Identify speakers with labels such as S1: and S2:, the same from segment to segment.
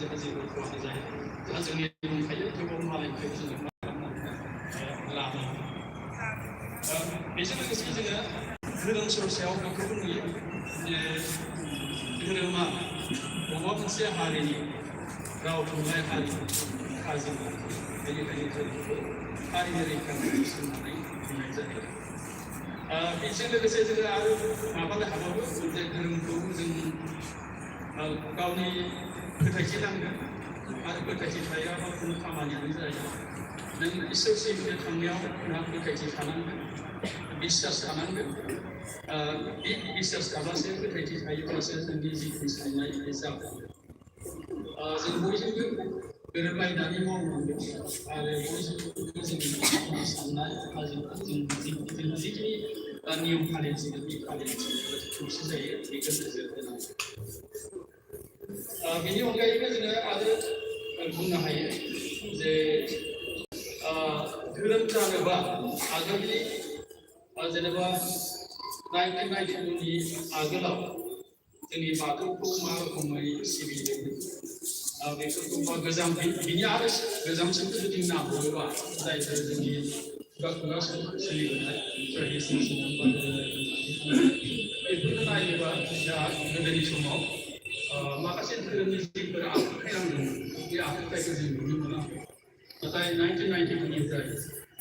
S1: जोंहा जेबो खहा जाया जोंहा जोंनि दंखायो थेवबो मालायनिफ्राय जोङो मा खालामनांगौ लानो बेजों लोगोसे जोङो धोरोम सरसायाव बेखौबो नुयो जे धोरोमा बबेबा मोनसे हारिनि राव थुनलाइ हारिमु खाजोना बेनिखायनो धोरोमखौ हारिनि रैखाथि सोंनानै बुंनाय जायो बेजों लोगोसे जोङो आरो माबानो हाबावो जे धोरोमखौ जों गावनि फोथायथि नांगोन आरो फोथायथि थायाबा खुनु खामानियानो जाया नों इसोरसिम थांनायाव नोंहा फोथायथि थानांगोन बिश्वास थानांगोन बे बिश्वास थाब्लासो फोथायथि थायोब्लासो जोंनि जिखुनु साननाय बे जागोन जों बयजोंबो गोरोबलायनानै मावनांगोन आरो बयजोंबो जोंनि साननाय जों जिखिनि नियम फालिनांगोन बे फालिनांगोन खौसे जायो बेखौ नोजोर होनांगोन बेनि अनगायैबो जोङो आरो बुंनो हायो जे धोरोम जानोबा आगोलनि जेनेबा 1992नि आगोलाव जोंनि बाथौखौ मा रोखोमै सिबिदोंमोन बेफोरखौ गोजाम बिनि आरो गोजामसिनखौ जुदि नाहरोबा जायफोर जोंनि खुगा खुगा सोलिबोनाय बेफोरखौ नायोबा दा गोदोनि समाव माखासे धोरोमनि जिफोर आखुथाय नांदोंमोन बे आखुथायखौ जों नुनो मोना नाथाय 1992निफ्राय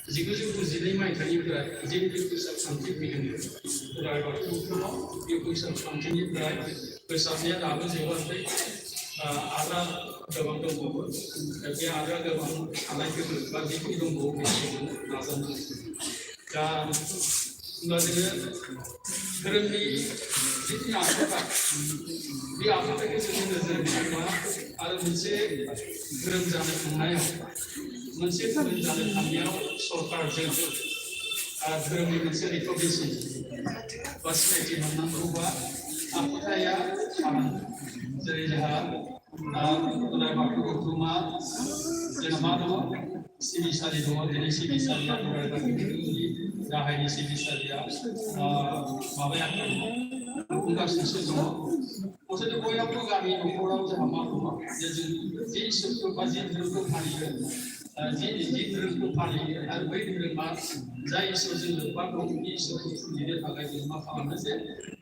S1: 1992 मायथाइनिफ्राय जे फोसाबखान्थि फैदोंमोन बोराइ बाथौफोराव बे फोसाबखान्थिनिफ्राय फोसाबनाया दाबो जोबाखै आद्रा गोबां दंबावो बे आद्रा गोबां थानायफोर बा जिखिनि दंबावो बेखौ नाजानांगौ दा होनबा जोङो धोरोमनि जिखिनि आखुथाय बे आखुथायखौ जोङो नोजोर होनांगौ आरो मोनसे धोरोम जानो थांनायाव मोनसे धोरोम जानो थांनायाव सरकारजों धोरोमनि मोनसे रिकगनिसन बा सिनायथि मोननांगौबा आखुथाया थानांगोन जेरै जोंहा बोराइ बाथौ गौथुमा जोंहा मा दङ सिबिसालि दङ दिनै सिबिसालिया बोराइ बाथौनि गाहायनि सिबिसालिया माबाया बुंगासिनोसो दङ अथ'थ' बयनावबो गामि न'खराव जोंहा मा दङ जे जों जे इसोरखौ बा जे धोरोमखौ फालियो जे धोरोमखौ फालियो आरो बै धोरोमा जाय इसोरजों लोब्बा दं बे इसोरखौ फुजिनो थाखाय जों मा खालामो जे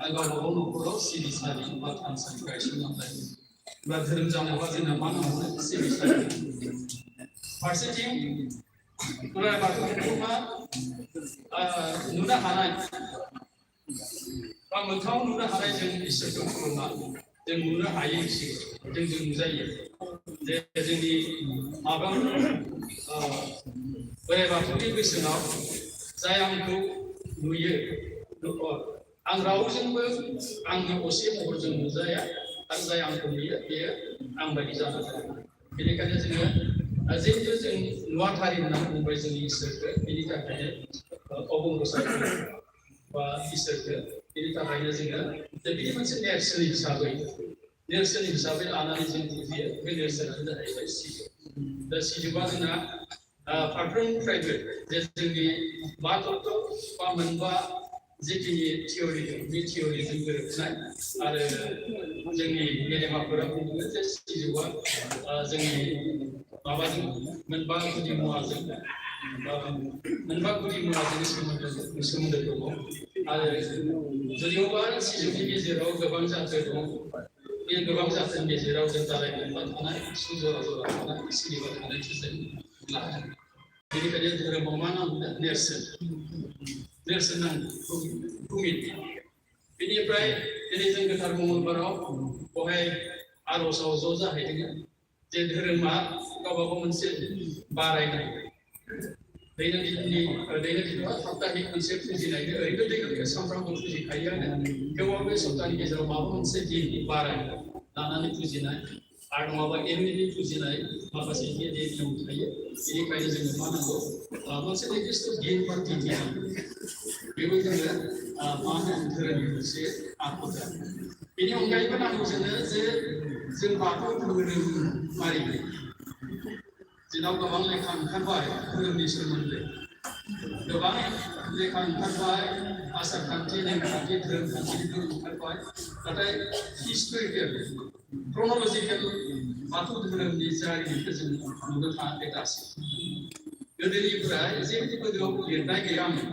S1: गावबा गाव न'खराव सिबिसालि बा थानसालि गायसनना लायो बा धोरोम जानोबा जोंना मा नांगौ सिबिसालि फारसेथिं बोराइ बाथौखौ मा नुनो हानाय बा मोगथाङाव नुनो हानाय जों इसोरखौ खुलुमना जों नुनो हायो जोंजों नुजायो जे जोंनि माबा बोराइ बाथौनि बोसोनाव जाय आंखौ नुयो आं रावजोंबो आंनि असे महरजों नुजाया आरो जाय आंखौ नुयो बेयो आं बायदि जानो हाया बेनिखायनो जोङो जिहेतु जों नुवाथारि होननानै बुंबाय जोंनि इसोरखौ बेनि थाखायनो अबंगसार बा इसोरखौ बेनि थाखायनो जोङो बेनि मोनसे नेरसोन हिसाबै लानानै जों फुजियो बे नेरसोनानो जाहैबाय सिजौ दा सिजौआ जोंना फारफ्रोमनिफ्रायबो जे जोंनि बा तत्व बा मोनबा जिखिनि थियरि दं बे थियरिजों गोरोबनाय आरो जोंनि गेदेमाफोरा बुङो जे सिजौआ जोंनि माबाजों मोनबा गुदि मुवाजों सोमोन्दो दङ आरो जुदियोबा सिजौनि गेजेराव गोबां जाथो दं बे गोबां जाथोनि गेजेराव जों दालाय मोनबा थानाय सु जरा जरा थानाय सिरिबा थानायखौ जों लादों बेनिखायनो धोरोमाव मा नांगौ नेरसोन नांगौ भुमिति बेनिफ्राय दिनै जों गोथार मंगलबाराव बहाय आर'जआव ज' जाहैदों जे धोरोमा गावबा गाव मोनसे बारायनाय दैनन्दिनआ सप्ताहिक मोनसे फुजिनायनो ओरैनो दैनन्दिनखौ सानफ्रामबो फुजिखायोआनो थेवबाबो बे सप्तानि गेजेराव माबा मोनसे दिन बारायनाय लानानै फुजिनाय आरो नङाबा एनुवेलि फुजिनाय माखासे नियम थायो बेनिखायनो जोङो मा नांगौ मोनसे निर्दिष्ट दिन बा तिथि बेबो जोङो मा होनो धोरोमनि मोनसे आखुथाय बेनि अनगायैबो नांगौ जोङो जे जों बाथौ धोरोमारि जोंनाव गोबां लेखा ओंखारबाय धोरोमनि सोमोन्दै गोबां लेखा ओंखारबाय आसार खान्थि नेमखान्थि धोरोम खान्थिफोर ओंखारबाय नाथाय हिस्ट'रिकेल क्रन'लजिकेल बाथौ धोरोमनि जारिमिनखौ जों नुनो थाङाखै दासिम गोदोनिफ्राय जेबायदि गोदोआव लिरनाय गैयामोन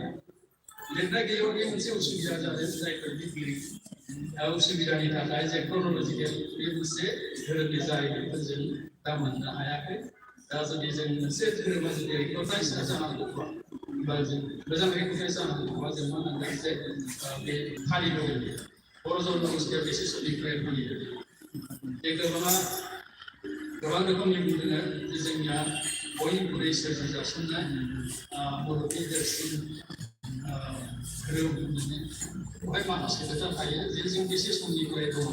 S1: लिरनाय गैयैयाव बे मोनसे उसुबिदा जादों जायफोर लिरगिरि उसुबिदानि थाखाय जे क्रन'लजिकेल बे मोनसे धोरोमनि जारिमिनखौ जों दा मोननो हायाखै दा जुदि जों मोनसे धोरोमा जुदि रेकर्डाइज जानांगौबा बा जों मोजां रेकर्डाइज जानांगौबा जों मा होनांगोन जे बे फालिबोदों बर' जनगोष्ठीया बेसे समनिफ्राय फालिबोदों बे गोबां रोखोमनि बुंदों जे जोंनिया बयनिख्रुइ सोरजि जासिननाय बर'नि देरसिन धोरोम होननानै बेवहाय माखासे खोथा थायो जे जों बेसे समनिफ्राय दङ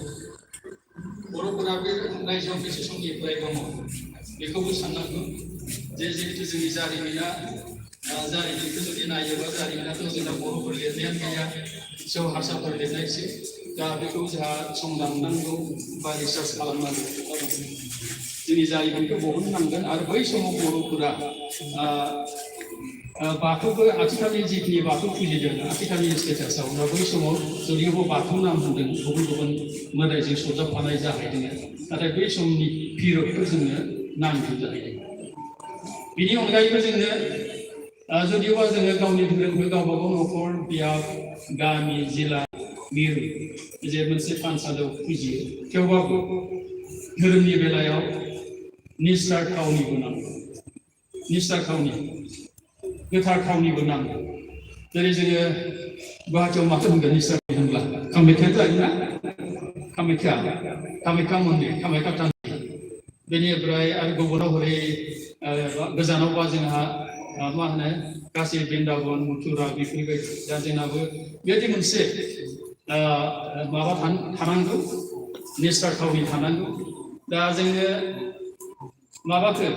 S1: बर'फोरा बे रायजोआव बेसे समनिफ्राय दङ बेखौबो साननांगौ जे जिहेतु जोंनि जारिमिना जारिमिनखौ जुदि नायोबा जारिमिनाथ' जोंना बर'फोर लिरनायानो गैया सौ हारसाफोर लिरनायसो दा बेखौ जोंहा संदाननांगौ बा रिसार्च खालामनांगौ जोंनि जारिमिनखौ बहननांगोन आरो बै समाव बर'फोरा बाथौखौ आथिखालनि जिखिनि बाथौ फुजिदों आथिखालनि स्टेटासाव बै समाव जदिबो बाथौ नाम होदों गुबुन गुबुन मोदायजों सरजाबफानाय जाहैदों नाथाय बै समनि पिरियडखौ जोंनो नांगौ जाहैदों बिनि अनगायैबो जोंनो जदिबा जोङो गावनि धोरोमखौ गावबा गाव न'खर बियाब गामि जिल्ला मिरु जे मोनसे थानसालियाव फुजियो थेवबाबो धोरोमनि बेलायाव निस्थार थावनिबो नांगौ निस्थार थावनि गोथार थावनिबो नांगौ जेरै जोङो गुवाहाटियाव माथो बुंगोन निस्थार होनब्ला कामाख्या जायोना कामाख्या मन्दिर कामाख्या थानसालि बेनिफ्राय आरो गुबुनाव हरै गोजानावबा जोंहा मा होनो गासै बृन्दाबन मथुरा बेफोरबायदि दा जोंनाबो बेबायदि मोनसे माबा थानांगौ निस्थार थावनि थानांगौ दा जोङो माबाखौ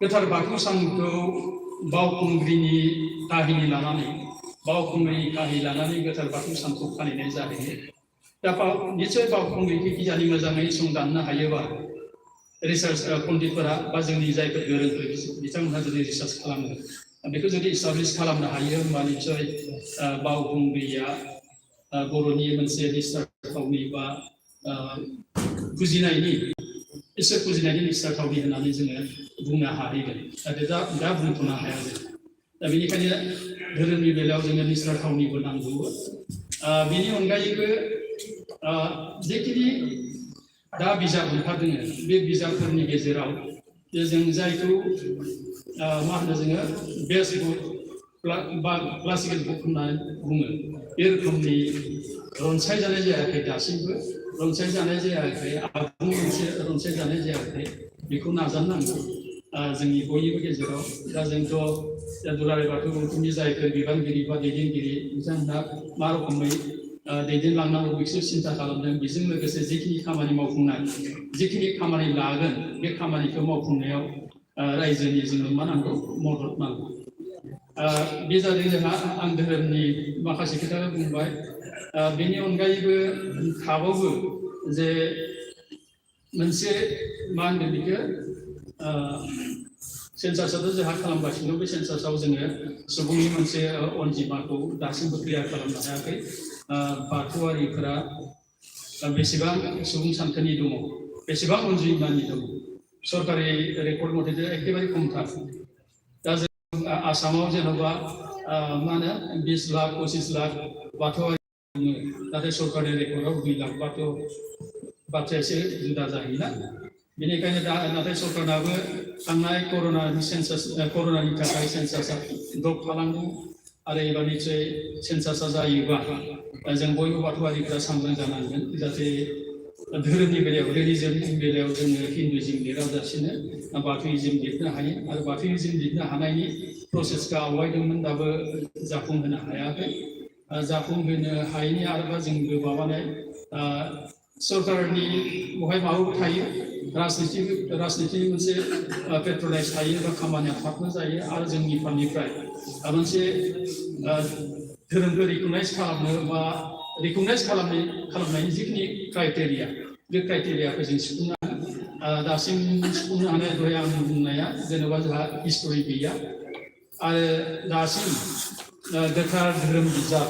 S1: गोथार बाथौ सानखौ बावखुंग्रिनि काहिनि लानानै गोथार बाथौ सानखौ फालिनाय जाहैयो दा निश्चय बावखुंग्रिखौ गियानि मोजाङै संदाननो हायोबा रिसार्च पन्डितफोरा बा जोंनि जायफोर गोरोंफोर बिथांमोनहा जुदि रिसार्च खालामो बेखौ जुदि इस्टाब्लिश खालामनो हायो होनबा निश्चय बावखुंग्रिया बर'नि मोनसे निस्थार थावनि बा फुजिनायनि इसोर फुजिनायनि निस्थार थावनि होननानै जोङो बुंनो हाहैगोन दा बुंथ'नो हाया जों दा बेनिखायनो धोरोमनि बेलायाव जोङो निस्थार थावनिबो नांगौ बेनि अनगायैबो जेखिनि दा बिजाब ओंखारदों बे बिजाबफोरनि गेजेराव जों जायखौ मा होनो जोङो बेस्ट बुक बा क्लासिकेल बुक होननानै बुङो बे रोखोमनि रनसायजानाय जायाखै दासिमबो रनसायजानाय जायाखै आबुं मोनसे रनसायजानाय जायाखै बेखौ नाजानांगौ जोंनि बयनिबो गेजेराव दा जोंथ' दुलाराय बाथौ गौथुमनि जायफोर बिबानगिरि बा दैदेनगिरि बिथांमोनहा मा रोखोमै दैदेनलांनांगौ बेखौ सिन्था खालामदों बेजों लोगोसे जिखिनि खामानि मावफुंनाय जिखिनि खामानि लागोन बे खामानिखौ मावफुंनायाव रायजोनि जोंनो मा नांगौ मदद नांगौ बे जादों जोंहा आं धोरोमनि माखासे खोथा बुंबाय बेनि अनगायैबो थाबावो जे मोनसे मा होनगोन बेखौ सेन्सासआथ' जोंहा खालामगासिनो बे सेन्सासआव जोङो सुबुंनि मोनसे अनजिमाखौ दासिमबो क्लियार खालामनो हायाखै बाथौआरिफोरा बेसेबां सुबुं सानखोनि दङ बेसेबां अनजिमानि दङ सरकारि रेकर्ड मथे एखेबारे खमथार दा जों आसामाव जेन'बा मा होनो 20 लाख 25 लाख बाथौआरि दङ नाथाय सरकारि रेकर्डआव 2 लाख बाथ्राया एसे जुदा जाहैयोना बेनिखायनो दा नाथाय सरकाराबो थांनाय कर'नानि थाखाय सेन्सासआ द्रप खालामदों आरो एबार निश्चय सेन्सासआ जायोबा जों बयबो बाथौआरिफ्रा सांग्रां जानांगोन जाहाथे धोरोमनि बेलायाव रिलिजननि बेलायाव जोङो हिन्दुइजम लिराजासिनो बाथौइजम लिरनो हायो आरो बाथौइजम लिरनो हानायनि प्रसेसखौ आवगायदोंमोन दाबो जाफुंहोनो हायाखै जाफुंहोनो हायैनि आरोबा जोंबो माबानाय सरकारनि बहाय माबाबो थायो राजनितिनि मोनसे पेट्रनाइज थायो बा खामानिया थाबनो जायो आरो जोंनि फारनिफ्राय मोनसे धोरोमखौ रिकगनाइज खालामनो बा रिकगनाइज खालामनायनि जिखिनि क्राइटेरिया बे क्राइटेरियाखौ जों सुफुंनो दासिम सुफुंनो हानाय दहाय आं बुंनाया जेनेबा जोंहा हिस्टरि गैया आरो दासिम गोथार धोरोम बिजाब